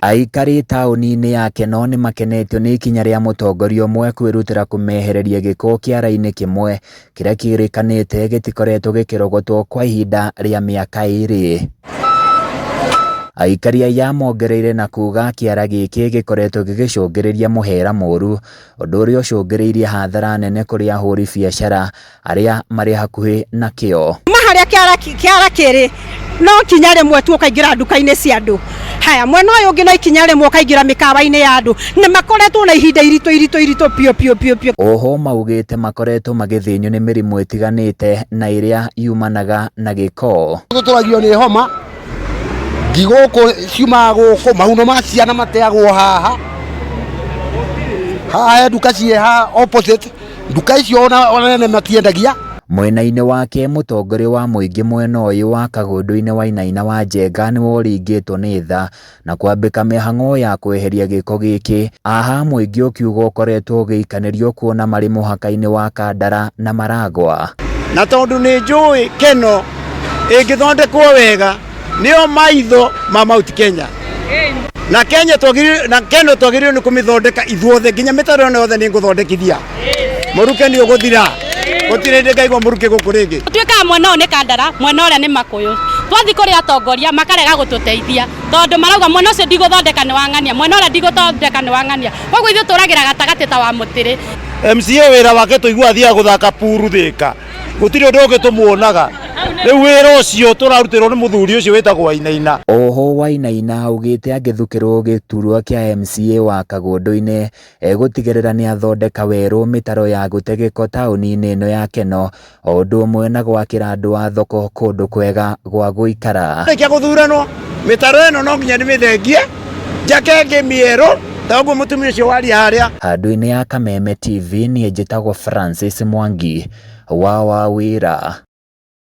Aikari taũni-inĩ ya Kenol nĩmakenetio nĩ ikinya rĩa mũtongoria ũmwe kwĩrutĩra kũmehereria gĩko kĩara-inĩ kĩmwe kĩrĩa kĩrĩkanĩte gĩtikoretwo gĩkĩrogotwo kwa ihinda rĩa mĩaka ĩrĩ. Aikari aya mongereire na kuga kĩara gĩkĩ gĩkoretwo gĩgĩcũngĩrĩria mũhera mũru, ũndũ ũrĩa ũcũngĩrĩirie hathara nene kũrĩ ahũri biacara arĩa marĩ hakuhĩ nakĩo. Kuma harĩa kĩara kĩara kĩrĩ no kinya rĩmwe tu ũkaingĩra nduka-inĩ cia andũ. Haya, mwena ũyũ ũngĩ no ikinya rĩmwe ũkaingĩra mĩkawa-inĩ ya andũ. Na makoretwo na ihinda iritũ iritũ iritũ biũ biũ biũ biũ. Oho maugĩte makoretwo magĩthĩnio nĩ mĩrimũ ĩtiganĩte na ĩrĩa yumanaga na gĩko. Tũtũragio nĩ homa, ngi gũkũ ciumaga gũkũ, mahuno ma ciana mateagwo haha. Haha he nduka ciĩ haha opposite, nduka icio ona nene matiendagia. Mwena-inĩ wake mũtongoria wa mũingĩ mwena ũyũ wa Kagũndũ-inĩ Wainaina wa Njenga nĩwe ũringĩtwo nĩ tha na kwambĩka mĩhang'o ya kweheria gĩko gĩkĩ. Aha mũingĩ ũkiuga ũkoretwo ũgĩikanĩrio kuona marĩ mũhaka-inĩ wa Kandara na Maragwa. Na tondũ nĩ njũĩ Kenol ĩngĩthondekwo wega nĩyo maitho ma Mount Kenya na Kenya twagĩrĩirwo na Kenol twagĩrĩirwo nĩ kũmĩthondeka ithuothe nginya mĩtaro ĩno yothe nĩ ngũthondekithia mũruke nĩ ũgũthira gũtirĩ hĩndĩ ngaigua mũruke gũkũ rĩngĩ. Tuĩkaga mwena ũyũ nĩ Kandara, mwena ũrĩa nĩ Makũyũ. Twathiĩ kũrĩ atongoria makarega gũtũteithia tondũ marauga mwena ũcio ndigũthondeka nĩ wa ng'ania, mwena ũrĩa ndigũthondeka nĩ wa ng'ania. Koguo ithuĩ tũragĩra gatagatĩ ta wa mũtĩrĩ. MCA wĩra wake tũigua athiaga gũthaka puru Thĩka, gũtirĩ ũndũ ũngĩ tũmuonaga. Rĩu wĩra ũcio tũrarutĩrwo nĩ mũthuri ũcio wĩtagwo Wainaina. Oho Wainaina augĩte angĩthukĩrwo gĩturwa kĩa MCA wa Kagũndũ-inĩ egũtigĩrĩra nĩathondeka werũ mĩtaro ya gũte gĩko taũni-inĩ ĩno ya Kenol o ũndũ ũmwe na gwakĩra andũ a thoko kũndũ kwega gwa gũikara. Rĩkia gũthuranwo mĩtaro ĩno no nginya ndĩmĩthengie njake ĩngĩ mĩerũ ta ũguo mũtumia ũcio waria harĩa. Handũ-inĩ ya Kameme TV niĩ njĩtagwo Francis Mwangi wa Wawĩra.